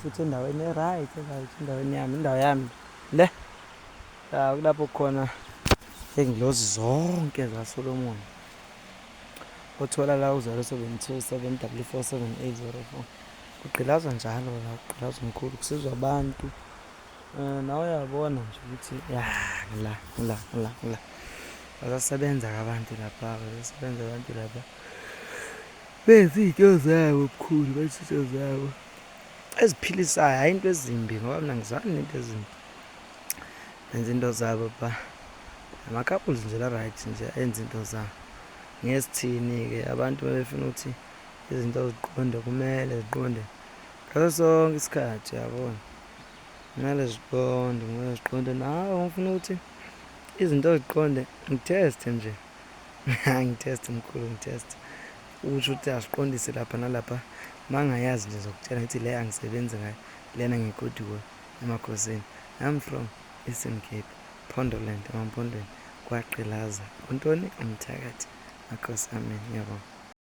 Futhi endaweni e-right, e-right endaweni yami, indawo yami le. La kulapho khona iy'ngilozi zonke zikaSolomon. Othola la u-072 744 7804. Kugqilazwa njalo la, kugqilazwa mkhulu, kusizwa abantu. Um nawe uyabona nje ukuthi ya ngila ngila ngila ngila. Basasebenza-ke abantu lapha, basasebenza abantu lapha. Benza iy'nto zabo mkhulu, benza iy'nto zabo eziphilisayo, hhayi into ezimbi ngoba mina angizwani nento ezimbi. Benza into zabo ba ama-couples nje la-right nje enza into zawo. Ngeke sithini-ke abantu bebefuna ukuthi izinto ziqonde kumele ziqonde ngaso sonke isikhathi uyabona. Kumele ziqonde, kumele ziqonde. Nawe uma ufuna ukuthi izinto ziqonde ngitheste nje. Ngitheste mkhulu ngitheste. Usho ukuthi asiqondise lapha nalapha. Uma ngingayazi nje ngizokutshela ngithi le angisebenzi ngayo, lena ngigoduke emakhosini. I'm from Eastern Cape, Pondoland, emaMpondweni, KwaGqilaza. Untoni? Umthakathi. Makhosi amen. Ngiyabonga.